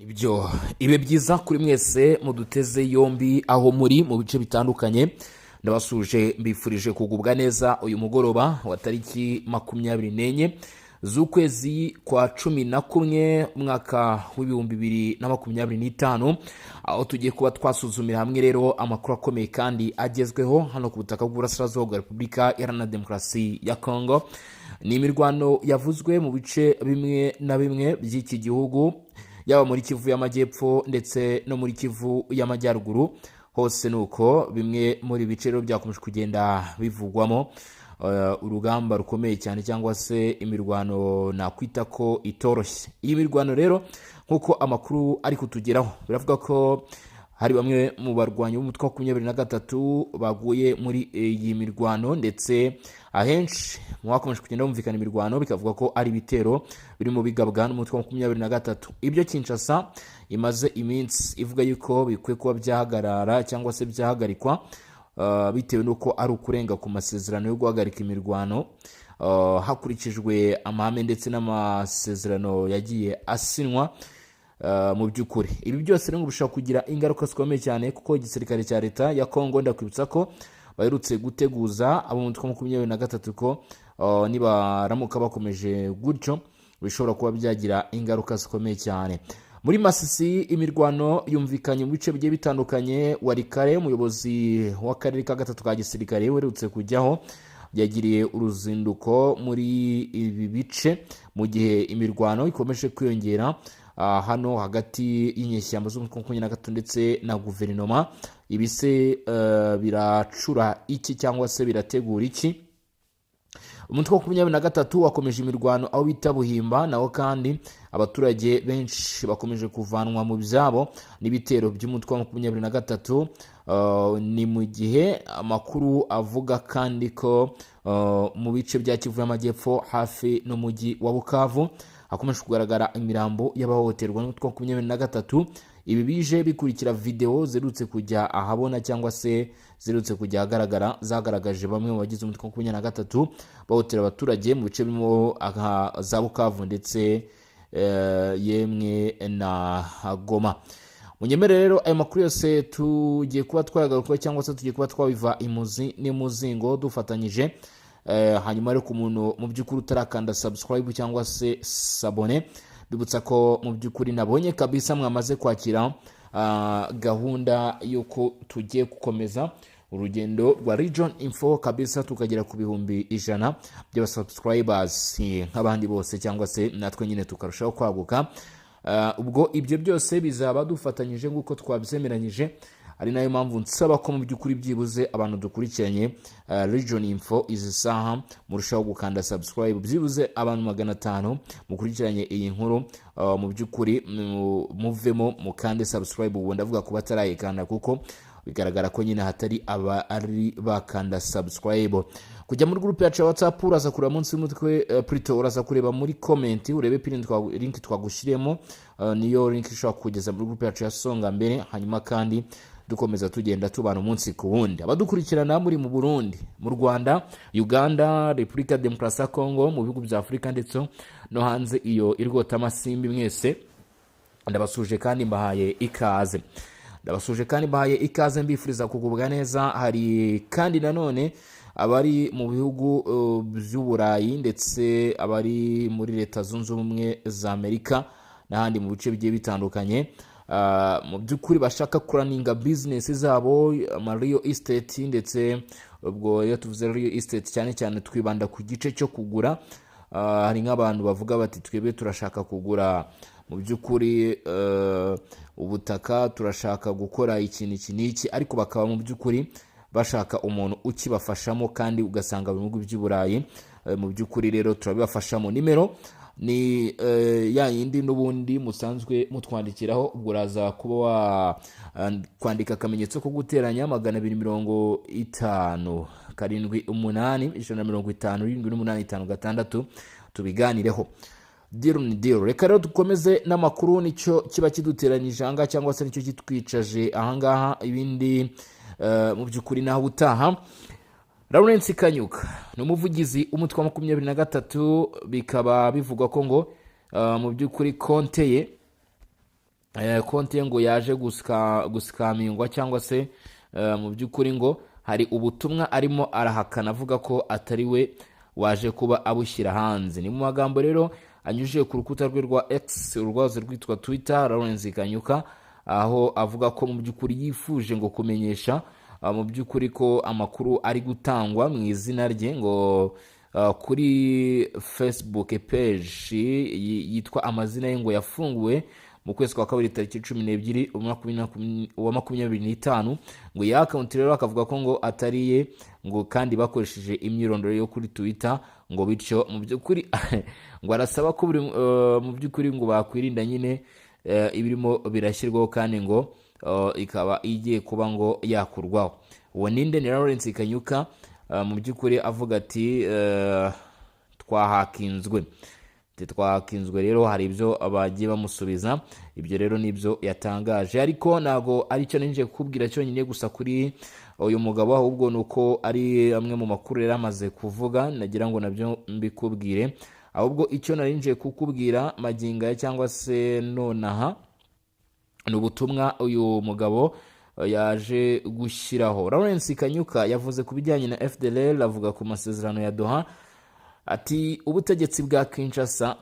Ibyo ibe byiza kuri mwese muduteze yombi aho muri mu bice bitandukanye. Ndabasuje, mbifurije kugubwa neza uyu mugoroba wa tariki 24 z'ukwezi kwa 11, umwaka w'2025, aho tugiye kuba twasuzumira hamwe rero amakuru akomeye kandi agezweho hano ku butaka bw'Uburasirazuba bwa Repubulika Iharanira Demokarasi ya Kongo. Ni imirwano yavuzwe mu bice bimwe na bimwe by'iki gihugu, yaba muri Kivu y'Amajyepfo ndetse no muri Kivu y'Amajyaruguru hose. Ni uko bimwe muri bice rero byakomeje kugenda bivugwamo urugamba rukomeye cyane, cyangwa se imirwano nakwita ko itoroshye. Iyi mirwano rero, nk'uko amakuru ari kutugeraho, biravuga ko hari bamwe mu barwanyi b'umutwe wa 23 baguye muri iyi mirwano, ndetse ahenshi mu hakomeje kugenda humvikana imirwano bikavuga ko ari ibitero birimo bigabwa n'umutwe wa 23. Ibyo Kinshasa imaze iminsi ivuga yuko bikwiye kuba byahagarara cyangwa se byahagarikwa, bitewe n'uko ari ukurenga ku masezerano yo guhagarika imirwano hakurikijwe amahame ndetse n'amasezerano yagiye asinywa. Mu by'ukuri ibi byose rero ngo bishobora kugira ingaruka zikomeye cyane, kuko igisirikare cya leta ya Kongo, ndakwibutsa ko baherutse guteguza abo mu mutwe wa 23 ko nibaramuka bakomeje gutyo bishobora kuba byagira ingaruka zikomeye cyane. Muri Masisi imirwano yumvikanye mu bice bigiye bitandukanye. Walikale, umuyobozi w'akarere ka gatatu ka gisirikare uherutse kujyaho, yagiriye uruzinduko muri ibi bice mu gihe imirwano ikomeje kwiyongera hano hagati y'inyeshyamba z'umutwe wa 23 ndetse na guverinoma. Ibi se biracura iki cyangwa se birategura iki? Umutwe wa 23 wakomeje imirwano aho bita Buhimba. Naho kandi abaturage benshi bakomeje kuvanwa mu byabo n'ibitero by'umutwe wa 23. Ni mu gihe amakuru avuga kandi ko mu bice bya Kivu y'Amajyepfo hafi n'umujyi wa Bukavu hakomeje kugaragara imirambo y'abahohoterwa n'umutwe wa 23. Ibi bije bikurikira videwo ziherutse kujya ahabona cyangwa se ziherutse kujya ahagaragara, zagaragaje bamwe mu bagize umutwe wa 23 bahohotera abaturage mu bice birimo za Bukavu ndetse yemwe na Goma. Munyemere rero ayo makuru yose tugiye kuba twayagarukaho cyangwa se tugiye kuba twabiva imuzi n'imuzingo dufatanyije. Hanyuma rero ku muntu mu by'ukuri utarakanda subscribe cyangwa se s'abonner, bibutsa ko mu by'ukuri nabonye kabisa mwamaze kwakira gahunda y'uko tugiye gukomeza urugendo rwa Region Info kabisa, tukagera ku 100,000 by'abasubscribers nk'abandi bose, cyangwa se natwe nyine tukarushaho kwaguka. Ubwo ibyo byose bizaba dufatanyije nk'uko twabyemeranyije, ari nayo mpamvu nsaba ko mu by'ukuri byibuze abantu dukurikiranye Region Info izi saha murushaho gukanda subscribe. Byibuze abantu 500 mukurikiranye iyi nkuru, mu by'ukuri muvemo mukande subscribe. Ubu ndavuga ku batarayikanda, kuko bigaragara ko nyine hatari aba ari bakanda subscribe. Kujya muri groupe yacu ya WhatsApp, uraza kureba munsi y'umutwe, plutôt uraza kureba muri comment, urebe pin link twagushyiriyemo. Niyo link ishobora kugeza muri groupe yacu ya Songa Mbere. Hanyuma kandi dukomeza tugenda tubana umunsi ku wundi. Abadukurikirana muri mu Burundi, mu Rwanda, Uganda, Repubulika ya Demokarasi ya Kongo, mu bihugu bya Afurika ndetse no hanze iyo irwota amasimbi, mwese ndabasuje kandi mbahaye ikaze. Ndabasuje kandi mbahaye ikaze, mbifuriza kugubwa neza. Hari kandi nanone abari mu bihugu by'Uburayi, ndetse abari muri Leta Zunze Ubumwe za Amerika n'ahandi mu bice bigiye bitandukanye, mu by'ukuri bashaka kuraninga bizinesi zabo, ama real estate. Ndetse ubwo iyo tuvuze real estate, cyane cyane twibanda ku gice cyo kugura. Hari nk'abantu bavuga bati: "Twebwe turashaka kugura mu by'ukuri ubutaka, turashaka gukora ikintu iki n'iki," ariko bakaba mu by'ukuri bashaka umuntu ukibafashamo, kandi ugasanga mu bihugu by'i Burayi. Mu by'ukuri rero turabibafashamo. Nimero ni ya yindi n'ubundi musanzwe mutwandikiraho. Ubwo uraza kuba wa kwandika akamenyetso ko guteranya 250 78 157 56, tubiganireho. Deal ni deal. Reka rero dukomeze n'amakuru, nicyo kiba kiduteranyije ahangaha cyangwa se nicyo kitwicaje ahangaha. Ibindi mu by'ukuri naho utaha. Lawrence Kanyuka ni umuvugizi w'umutwe wa 23, bikaba bivugwa ko ngo mu by'ukuri konte ye Konti ye ngo yaje gusikamingwa cyangwa se mu by'ukuri ngo hari ubutumwa arimo arahakana avuga ko atari we waje kuba abushyira hanze. Ni mu magambo rero anyujije ku rukuta rwe rwa X, urwazo rwitwa Twitter, Lawrence Kanyuka, aho avuga ko mu by'ukuri yifuje ngo kumenyesha mu by'ukuri ko amakuru ari gutangwa mu izina rye ngo kuri Facebook page yitwa amazina ye ngo yafunguwe mu kwezi kwa kabiri tariki 12 wa 25. Ngo iyi account rero akavuga ko ngo atari ye, ngo kandi bakoresheje imyirondoro yo kuri Twitter, ngo bityo mu by'ukuri ngo arasaba ko buri mu by'ukuri ngo bakwirinda nyine ibirimo birashyirwaho, kandi ngo ikaba igiye kuba ngo yakurwaho. Uwo ninde? Ni Lawrence Kanyuka, mu by'ukuri avuga ati twahakinzwe. Ati, twahakinzwe. Rero hari ibyo bagiye bamusubiza, ibyo rero nibyo yatangaje, ariko ntabwo aricyo ninjiye kukubwira cyonyine gusa kuri uyu mugabo, ahubwo ni uko ari amwe mu makuru yari amaze kuvuga nagira ngo nabyo mbikubwire. Ahubwo icyo nari kukubwira magingo aya cyangwa se nonaha ni ubutumwa uyu mugabo yaje gushyiraho. Lawrence Kanyuka yavuze ku bijyanye na FDLR, avuga ku masezerano ya Doha, ati ubutegetsi bwa Kinshasa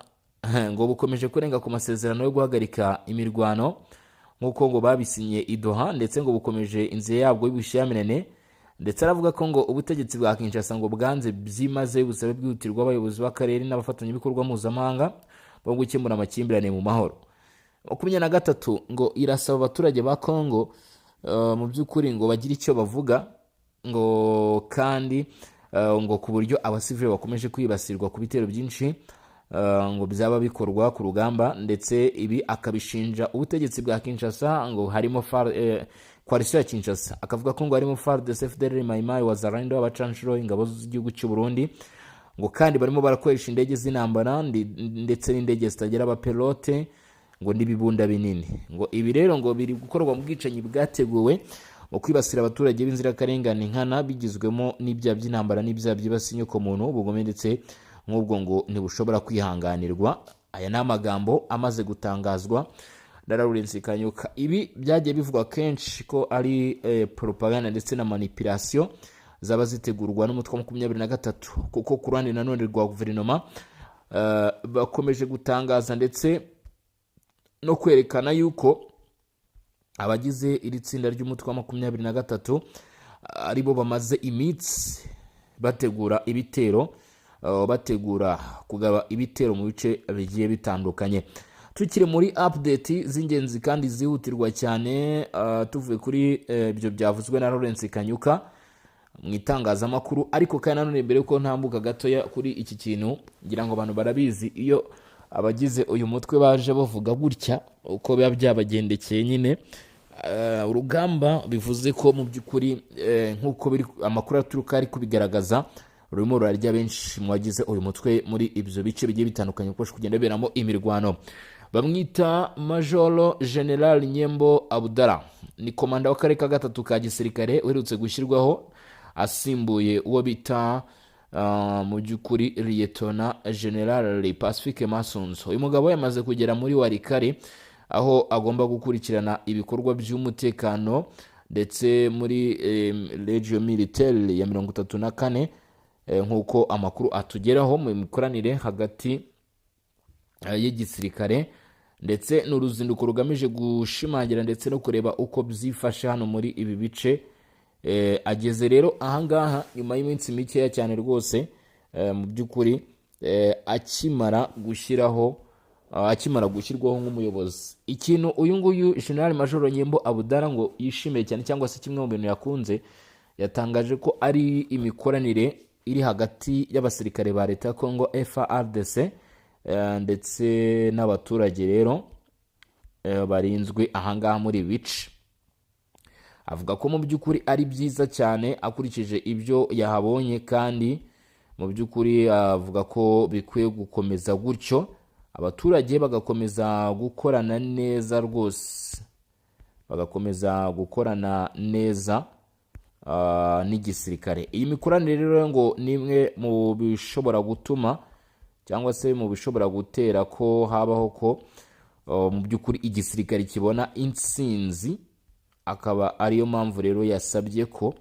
ngo bukomeje kurenga ku masezerano yo guhagarika imirwano nk'uko ngo babisinye i Doha, ndetse ngo bukomeje inzira yabwo y'ubushyamirane. Ndetse aravuga ko ngo ubutegetsi bwa Kinshasa ngo bwanze byimazeyo ubusabe bwihutirwa abayobozi b'akarere n'abafatanyabikorwa mpuzamahanga bo gukemura amakimbirane mu mahoro. 23 ngo irasaba abaturage ba Congo mu by'ukuri ngo bagire icyo bavuga, ngo kandi ngo ku buryo abasivili bakomeje kwibasirwa ku bitero byinshi ngo byaba bikorwa ku rugamba. Ndetse ibi akabishinja ubutegetsi bwa Kinshasa, ngo harimo coalition ya Kinshasa, akavuga ko ngo harimo FARDC, FDLR, Maimai, Wazalendo, abacanshuro, ingabo z'igihugu cy'u Burundi, ngo kandi barimo barakoresha indege z'intambara ndetse n'indege zitagira abapilote, ngo n'ibibunda binini. Ngo ibi rero ngo biri gukorwa mu bwicanyi bwateguwe mu kwibasira abaturage b'inzirakarengane nkana, bigizwemo n'ibyaha by'intambara n'ibyaha byibasiye inyokomuntu. Ubugome ndetse nk'ubwo ngo ntibushobora kwihanganirwa. Aya ni amagambo amaze gutangazwa na Lawrence Kanyuka. Ibi byagiye bivugwa kenshi ko ari propaganda ndetse na manipulation zaba zitegurwa n'umutwe wa 23, kuko ku ruhande nanone rwa guverinoma bakomeje gutangaza ndetse no kwerekana yuko abagize iri tsinda ry'umutwe wa 23 aribo bamaze iminsi bategura ibitero, bategura kugaba ibitero mu bice bigiye bitandukanye. Tukiri muri update z'ingenzi kandi zihutirwa cyane, tuvuye kuri ibyo byavuzwe na Lawrence Kanyuka mu itangazamakuru, ariko kandi nanone mbere yuko ntambuka gatoya kuri iki kintu, ngira ngo abantu barabizi, iyo abagize uyu mutwe baje bavuga gutya uko biba byabagendekeye nyine urugamba, bivuze ko mu by'ukuri nk'uko biri amakuru aturuka ari kubigaragaza, rurimo rurarya benshi mu bagize uyu mutwe muri ibyo bice bigiye bitandukanye ukoresha kugenda biberamo imirwano. Bamwita Majoro General Nyembo Abudara, ni komanda w'akarere ka gatatu ka gisirikare uherutse gushyirwaho asimbuye uwo bita mu by'ukuri Liyetona General Pacifique Masunzu. Uyu mugabo yamaze kugera muri Walikale, aho agomba gukurikirana ibikorwa by'umutekano ndetse muri Region Militaire ya 34, nk'uko amakuru atugeraho mu mikoranire hagati y'igisirikare, ndetse ni uruzinduko rugamije gushimangira ndetse no kureba uko byifashe hano muri ibi bice. Ageze rero ahangaha nyuma y'iminsi mikeya cyane rwose, mu by'ukuri akimara gushyiraho akimara gushyirwaho nk'umuyobozi. Ikintu uyu nguyu General Major Nyembo Abudara ngo yishimiye cyane, cyangwa se kimwe mu bintu yakunze, yatangaje ko ari imikoranire iri hagati y'abasirikare ba leta ya Congo FARDC ndetse n'abaturage rero barinzwe ahangaha muri ibi bice. Avuga ko mu by'ukuri ari byiza cyane akurikije ibyo yahabonye, kandi mu by'ukuri avuga ko bikwiye gukomeza gutyo, abaturage bagakomeza gukorana neza rwose, bagakomeza gukorana neza n'igisirikare. Iyi mikoranire rero ngo ni imwe mu bishobora gutuma cyangwa se mu bishobora gutera ko habaho ko mu by'ukuri igisirikare kibona intsinzi, akaba ariyo mpamvu rero yasabye ko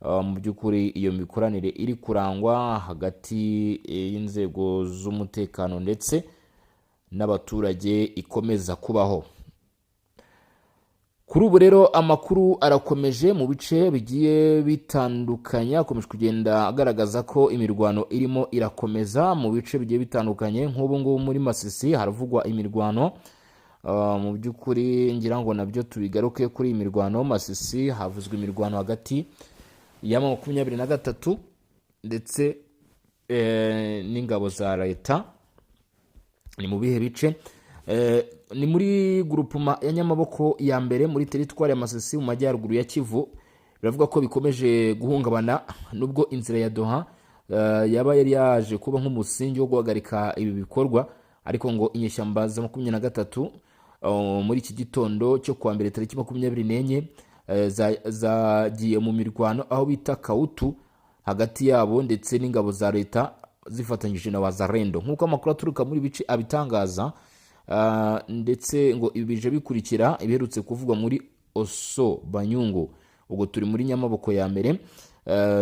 mu by'ukuri iyo mikoranire iri kurangwa hagati y'inzego z'umutekano ndetse n'abaturage ikomeza kubaho. Kuri ubu rero amakuru arakomeje mu bice bigiye bitandukanye, akomeje kugenda agaragaza ko imirwano irimo irakomeza mu bice bigiye bitandukanye. Nk'ubu ngubu muri Masisi haravugwa imirwano. Mu by'ukuri ngira ngo nabyo tubigaruke kuri iyi mirwano. Masisi havuzwe imirwano hagati ya 23 ndetse n'ingabo za leta. Ni mu bihe bice? Ni muri groupement ya Nyamaboko ya mbere, muri teritwari ya Masisi, mu majyaruguru ya Kivu. Biravuga ko bikomeje guhungabana nubwo inzira ya Doha yaba yari yaje kuba nk'umusingi wo guhagarika ibi bikorwa, ariko ngo inyeshyamba za 23 muri iki gitondo cyo kuwa mbere tariki 24 zagiye mu mirwano aho bita Kawutu, hagati yabo ndetse n'ingabo za leta zifatanyije na Wazalendo, nk'uko amakuru aturuka muri bice abitangaza. Ndetse ngo ibi bije bikurikira ibiherutse kuvugwa muri Oso Banyungu, ubwo turi muri Nyamaboko ya mbere.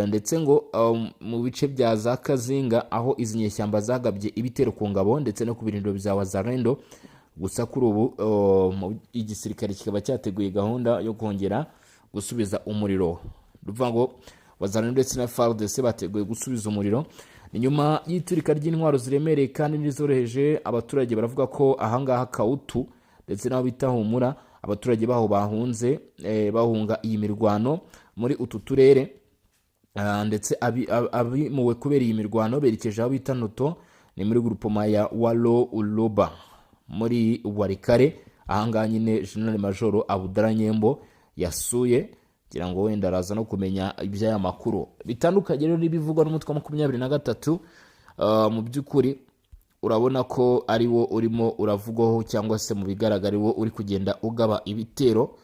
Ndetse ngo mu bice bya za Kazinga, aho izi nyeshyamba zagabye ibitero ku ngabo ndetse no ku birindiro bya Wazalendo. Gusa kuri ubu igisirikare kikaba cyateguye gahunda yo kongera gusubiza umuriro. Ni ukuvuga ngo Wazalendo ndetse na FARDC bateguye gusubiza umuriro. Ni nyuma y'iturika ry'intwaro ziremereye kandi n'izoroheje. Abaturage baravuga ko ahangaha Kawutu ndetse n'aho bita Humura, abaturage baho bahunze, bahunga iyi mirwano muri utu turere. Ndetse abimuwe kubera iyi mirwano berekeje aho bita Noto, ni muri groupement ya Walo Uloba muri Walikale. Ahangaha nyine General Major Abudallah Nyembo yasuye, kugira ngo wenda araza no kumenya iby'aya makuru. Bitandukanye rero n'ibivugwa n'umutwe wa 23, mu by'ukuri urabona ko ari wo urimo uravugwaho, cyangwa se mu bigaragara ari wo uri kugenda ugaba ibitero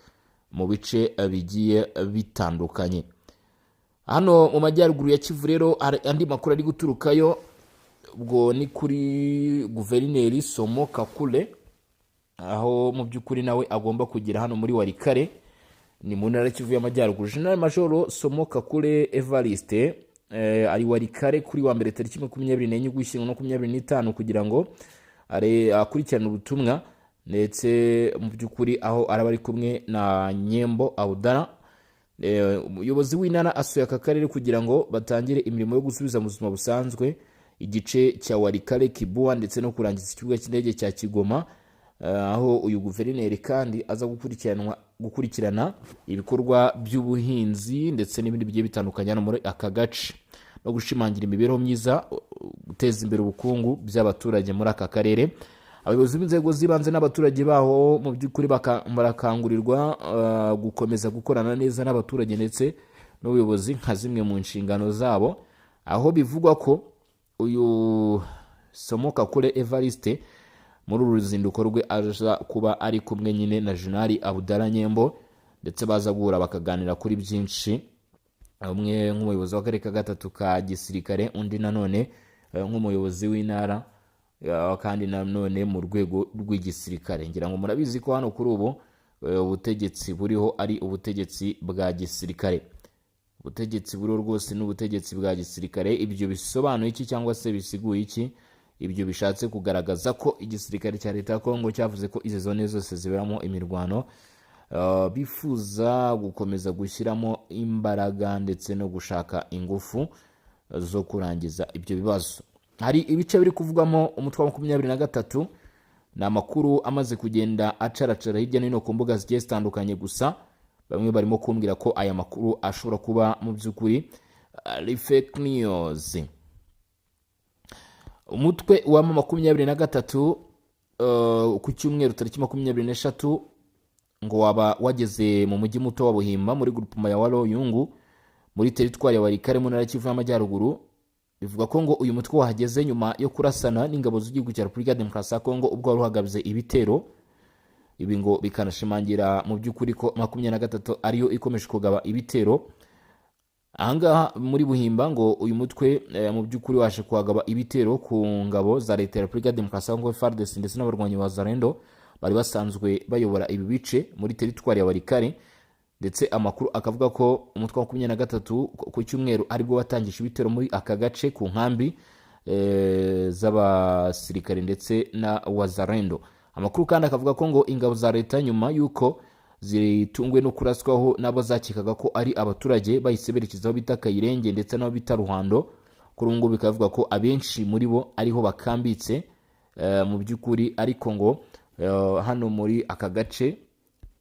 mu bice bigiye bitandukanye. Hano mu majyaruguru ya Kivu rero hari andi makuru ari guturukayo. Ubwo ni kuri guverineri Somo Kakule, aho mu by'ukuri nawe agomba kugera hano muri Walikale, ni mu ntara Kivu y'Amajyaruguru. General Major Somo Kakule Evariste ari Walikale kuri wa mbere tariki 24 Ugushyingo 25, kugira ngo akurikirane ubutumwa, ndetse mu by'ukuri aho araba ari kumwe na Nyembo Abudallah. Umuyobozi w'intara asuye aka karere kugira ngo batangire imirimo yo gusubiza mu buzima busanzwe igice cya Walikale Kibua, ndetse no kurangiza ikibuga cy'indege cya Kigoma, aho uyu guverineri kandi aza gukurikirana ibikorwa by'ubuhinzi ndetse n'ibindi bigiye bitandukanye hano muri aka gace, no gushimangira imibereho myiza, guteza imbere ubukungu by'abaturage muri aka karere. Abayobozi b'inzego z'ibanze n'abaturage baho mu by'ukuri barakangurirwa gukomeza gukorana neza n'abaturage ndetse n'ubuyobozi nka zimwe mu nshingano zabo, aho bivugwa ko uyu Somo Kakule Evariste muri uru ruzinduko rwe aza kuba ari kumwe nyine na Jenerali Abudallah Nyembo, ndetse baza guhura bakaganira kuri byinshi, umwe nk'umuyobozi w'akarere ka gatatu ka gisirikare, undi nanone nk'umuyobozi w'intara, kandi nanone mu rwego rw'igisirikare. Ngira ngo murabizi ko hano kuri ubu ubutegetsi buriho ari ubutegetsi bwa gisirikare. Ubutegetsi buriho rwose ni ubutegetsi bwa gisirikare. Ibyo bisobanuye iki cyangwa se bisiguye iki? Ibyo bishatse kugaragaza ko igisirikare cya leta ya Kongo cyavuze ko izi zone zose ziberamo imirwano bifuza gukomeza gushyiramo imbaraga ndetse no gushaka ingufu zo kurangiza ibyo bibazo. Hari ibice biri kuvugwamo umutwe wa 23. Ni amakuru amaze kugenda acaracara hirya no hino ku mbuga zigiye zitandukanye. Gusa bamwe barimo kumbwira ko aya makuru ashobora kuba mu by'ukuri ari fake news. Umutwe wa 23 ku cyumweru tariki 23 ngo waba wageze mu mujyi muto wa Buhimba, muri groupement ya Walo Yungu, muri teritwari ya Walikale, mu ntara ya Kivu y'Amajyaruguru. Bivuga ko ngo uyu mutwe wahageze nyuma yo kurasana n'ingabo z'igihugu cya Repubulika ya Demokarasi ya Kongo ubwo wari uhagabye ibitero. Ibi ngo bikanashimangira mu by'ukuri ko 23 ariyo ikomeje kugaba ibitero ahangaha muri Buhimba. Ngo uyu mutwe mu by'ukuri waje kuhagaba ibitero ku ngabo za leta ya Repubulika ya Demokarasi ya Kongo, FARDC, ndetse n'abarwanyi ba Wazalendo. bari basanzwe bayobora ibi bice muri teritwari ya Walikale. Ndetse amakuru akavuga ko umutwe wa 23 ku cyumweru aribwo watangije ibitero muri aka gace ku nkambi z'abasirikare ndetse na Wazalendo. Amakuru kandi akavuga ko ngo ingabo za leta, nyuma y'uko zitunguwe no kuraswaho n'abo zakekaga ko ari abaturage, bahise berekeza aho bita Kayirenge ndetse n'aho bita Ruhando. Kuri ubu ngubu bikavuga ko abenshi muri bo ariho bakambitse mu by'ukuri. Ariko ngo hano muri aka gace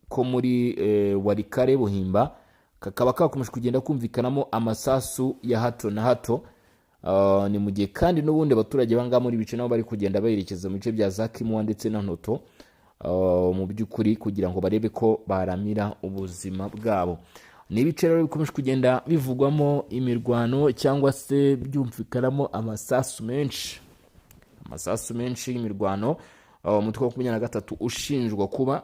ko muri Walikale Buhimba kakaba kakomeje kugenda kumvikanamo amasasu ya hato na hato. Ni mu gihe kandi n'ubundi abaturage bangaha muri bice nabo bari kugenda berekeza mu bice bya za Kimwa ndetse na Ntoto, mu by'ukuri kugira ngo barebe ko baramira ubuzima bwabo. Ni ibice rero bikomeje kugenda bivugwamo imirwano cyangwa se byumvikanamo amasasu menshi, amasasu menshi y'imirwano. Umutwe wa 23 ushinjwa kuba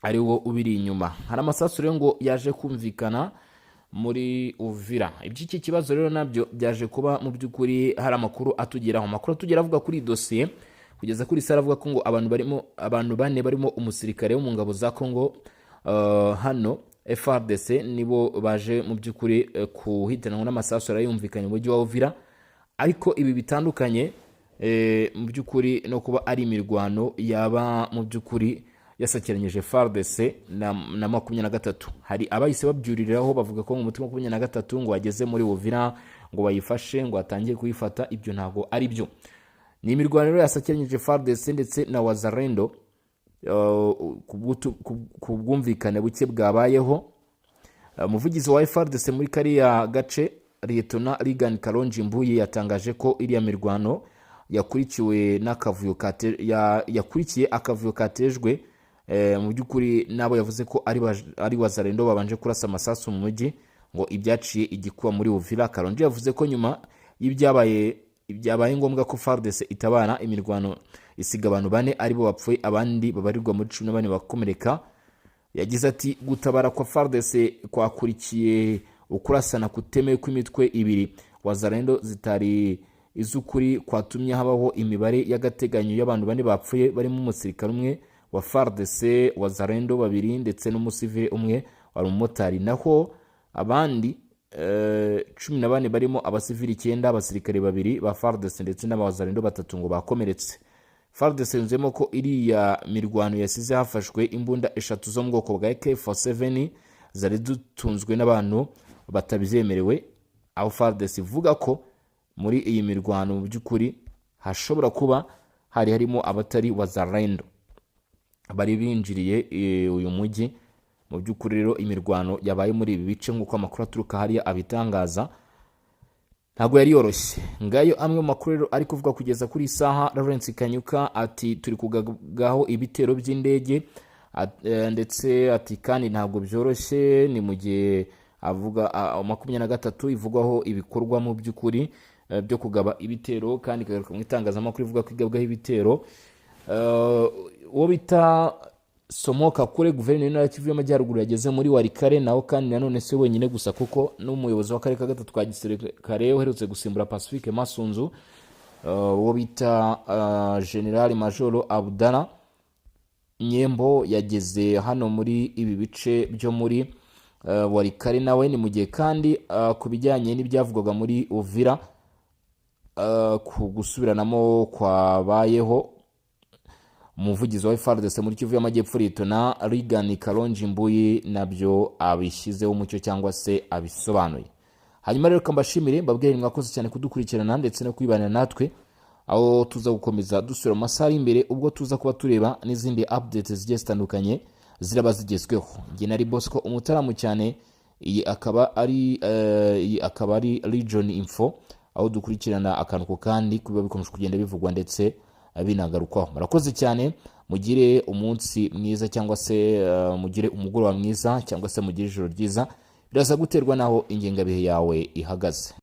ari wo ubiri inyuma. Hari amasasu rero ngo yaje kumvikana muri Uvira. Iby'iki kibazo rero nabyo byaje kuba mu by'ukuri hari amakuru atugeraho. Amakuru atugeraho avuga kuri iyi dosiye kugeza kuri sara avuga ko ngo abantu barimo, abantu bane barimo umusirikare wo mu ngabo za Congo hano FARDC, nibo baje mu by'ukuri kuhitanwa n'amasasu yari yumvikanye mu mujyi wa Uvira. Ariko ibi bitandukanye mu by'ukuri no kuba ari imirwano yaba mu by'ukuri yasakiranyije FARDC na 23. Hari abahise babyuririraho bavuga ko mu mutwe 23 ngo wageze muri Uvira, ngo bayifashe, ngo batangiye kuyifata. Ibyo ntabwo ari byo. Ni imirwano rero yasakiranyije FARDC ndetse na Wazalendo ku bwumvikane buke bwabayeho. Umuvugizi wa FARDC muri kariya gace, Liyetona Reagan Karongi Mbuye, yatangaje ko iriya mirwano yakurikiwe n'akavuyo yakurikiye akavuyo katejwe mu by'ukuri n'abo yavuze ko ari Wazalendo babanje kurasa amasasu mu mujyi, ngo ibyaciye igikuba muri Uvira. Karongi yavuze ko nyuma y'ibyabaye byabaye ngombwa ko FARDC itabara. Imirwano isiga abantu bane aribo bapfuye, abandi babarirwa muri 14 bakomereka. Yagize ati: "Gutabara kwa FARDC kwakurikiye ukurasana kutemewe kw'imitwe ibiri Wazalendo zitari iz'ukuri, kwatumye habaho imibare y'agateganyo y'abantu bane bapfuye, barimo umusirikare umwe wa FARDC, Wazalendo babiri ndetse n'umusivile umwe wari umumotari, naho abandi 14 barimo abasivili icyenda, abasirikare babiri ba FARDC ndetse n'abawazalendo batatu ngo bakomeretse." FARDC yunzemo ko iriya mirwano yasize hafashwe imbunda eshatu zo mu bwoko bwa AK47 zari zitunzwe n'abantu batabyemerewe, aho FARDC ivuga ko muri iyi mirwano mu by'ukuri hashobora kuba hari harimo abatari Wazalendo bari binjiriye uyu mujyi. Mu by'ukuri rero imirwano yabaye muri ibi bice, nk'uko amakuru aturuka hariya abitangaza, ntabwo yari yoroshye. Ngayo amwe mu makuru rero ari kuvuga kugeza kuri iyi saha. Lawrence Kanyuka ati: "Turi kugabwaho ibitero by'indege," ndetse ati: "Kandi ntabwo byoroshye." Ni mu gihe avuga 23 ivugwaho ibikorwa mu by'ukuri byo kugaba ibitero, kandi ikagaruka mu itangazamakuru ivuga ko igabwaho ibitero. Uwo bita Somoka Kure, guverineri w'intara ya Kivu y'Amajyaruguru, yageze muri Walikale naho. Kandi nanone si wenyine gusa, kuko n'umuyobozi w'akarere ka gatatu ka gisirikare uherutse gusimbura Pacifique Masunzu, uwo bita General Majoro Abdallah Nyembo, yageze hano muri ibi bice byo muri Walikale nawe. Ni mu gihe kandi ku bijyanye n'ibyavugwaga muri Uvira ku gusubiranamo kwabayeho, umuvugizi wa FARDC muri Kivu y'Amajyepfo, Liyetona Reagan Karongi Mbuyi, nabyo abishyizeho umucyo cyangwa se abisobanuye. Hanyuma rero mbashimire, mbabwire mwakoze cyane kudukurikirana ndetse no kwibanira natwe, aho tuza gukomeza dusubira mu masaha ari imbere, ubwo tuza kuba tureba n'izindi updates zigiye zitandukanye ziraba zigezweho. Njye nari Bosco Umutaramu cyane, iyi akaba ari Region Info, aho dukurikirana akantu ku kandi kuba bikomeje kugenda bivugwa ndetse binagarukwaho. Murakoze cyane, mugire umunsi mwiza cyangwa se mugire umugoroba mwiza cyangwa se mugire ijoro ryiza, biraza guterwa n'aho ingengabihe yawe ihagaze.